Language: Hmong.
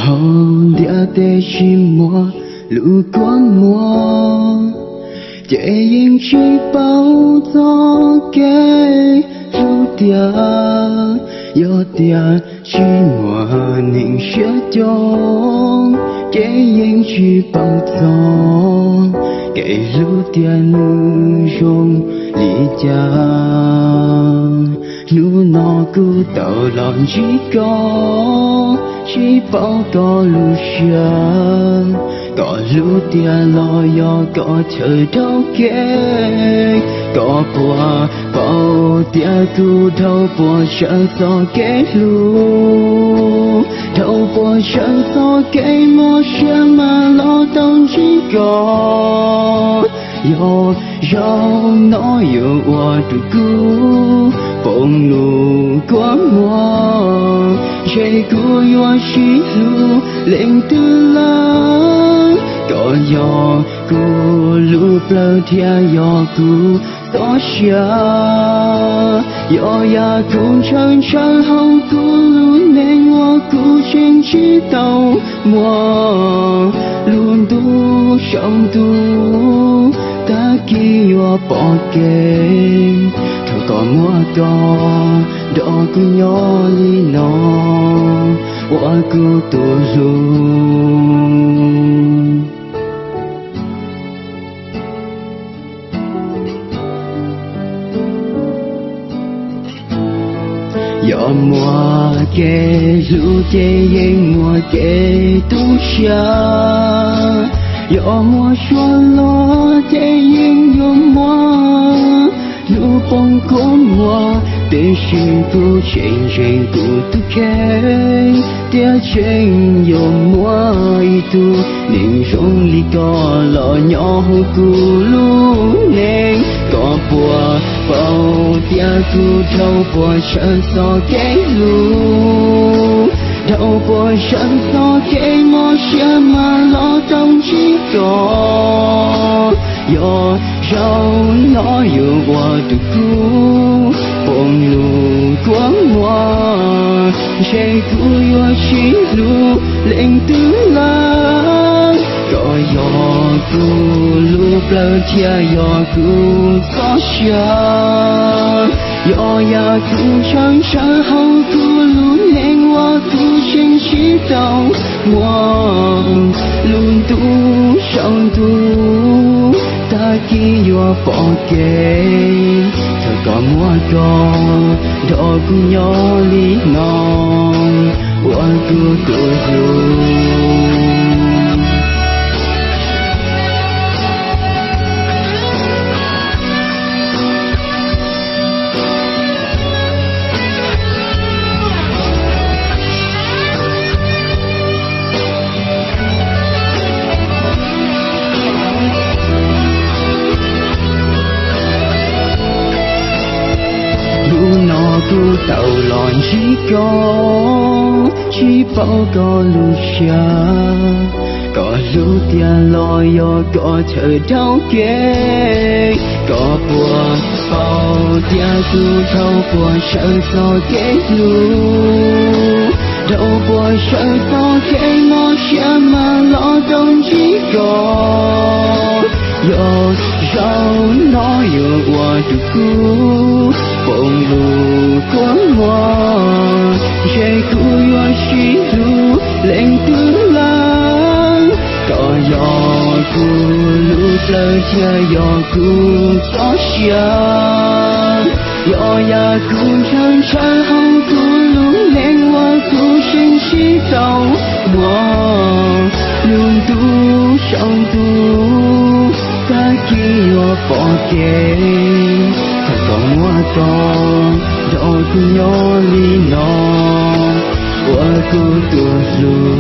Hauv ntiaj teb tsis muaj lub kua muag, ces yeej tsis paub txog kev hlub tiag. Yog tias tsis muaj neeg siab coob, ces yeej tsis paub txog kev hlub tiag nws zoo li cas. Hnub no kuv tau los ntsib koj, tsis paub koj lub siab, koj hlub tiag los yog koj chaw dhau kev. Koj puas paub tias kuv dhau puas tsawg txoj kev hlub, dhau puas tsawg txoj kev mob siab mas los tau ntsib koj. Yog zaum no yuav ua rau kuv poob lub kua muag, ntshe kuv yuav tsis hlub leej twg lawm. Koj yog kuv lub plawv thiab yog kuv txoj sia, yog yam kuv ntshaw ntshaw hauv kuv lub neej uas kuv tseem tsis tau muaj lub ntuj saum ntuj, tag kis yuav pom kev. Thov koj muab koj nrog kuv nyob li no, ua kuv tus hlub. Yog muaj kev hlub ces yeej muaj kev tu siab, yog muaj suab los ces yeej yuav muaj hnub poob kua muag. Tiam sis kuv tseem ntseeg kuv tus kheej, thiab tseem yuav muaj ib tug neeg zoo li koj los nyob hauv kuv lub neej. Koj puas paub tias kuv dhau puas tsawg txoj kev hlub, dhau puas tsawg txoj kev mob siab mas los tau ntsib koj. Yog zaum no yuav ua rau kuv poob lub kua muag, ntshe kuv yuav tsis hlub leej twg lawm. Koj yog kuv lub plawv thiab yog kuv txoj sia, yog yam kuv ntshaw ntshaw hauv kuv lub neej uas kuv tseem tsis tau muaj lub ntuj saum ntuj, tag kis yuav pom kev. Thov koj muab koj nrog kuv nyob li no, ua kuv tus hlub. Hnub no kuv tau los ntsib koj, tsis paub koj lub siab, koj hlub tiag los yog koj chaw dhau kev. Koj puas paub tias kuv dhau puas tsawg txoj kev hlub, dhau puas tsawg txoj kev mob siab mas los tau ntsib koj. Yog zaum no yuav ua rau kuv poob lub kua muag, ntshe kuv yuav tsis hlub leej twg lawm. Koj yog kuv lub plawv thiab yog kuv txoj sia, yog yam kuv ntshaw ntshaw hauv kuv lub neej uas kuv tseem tsis tau muaj lub ntuj saum ntuj, tag kis yuav pom kev. Thov koj muab koj nrog kuv nyob li no, ua kuv tus hlub.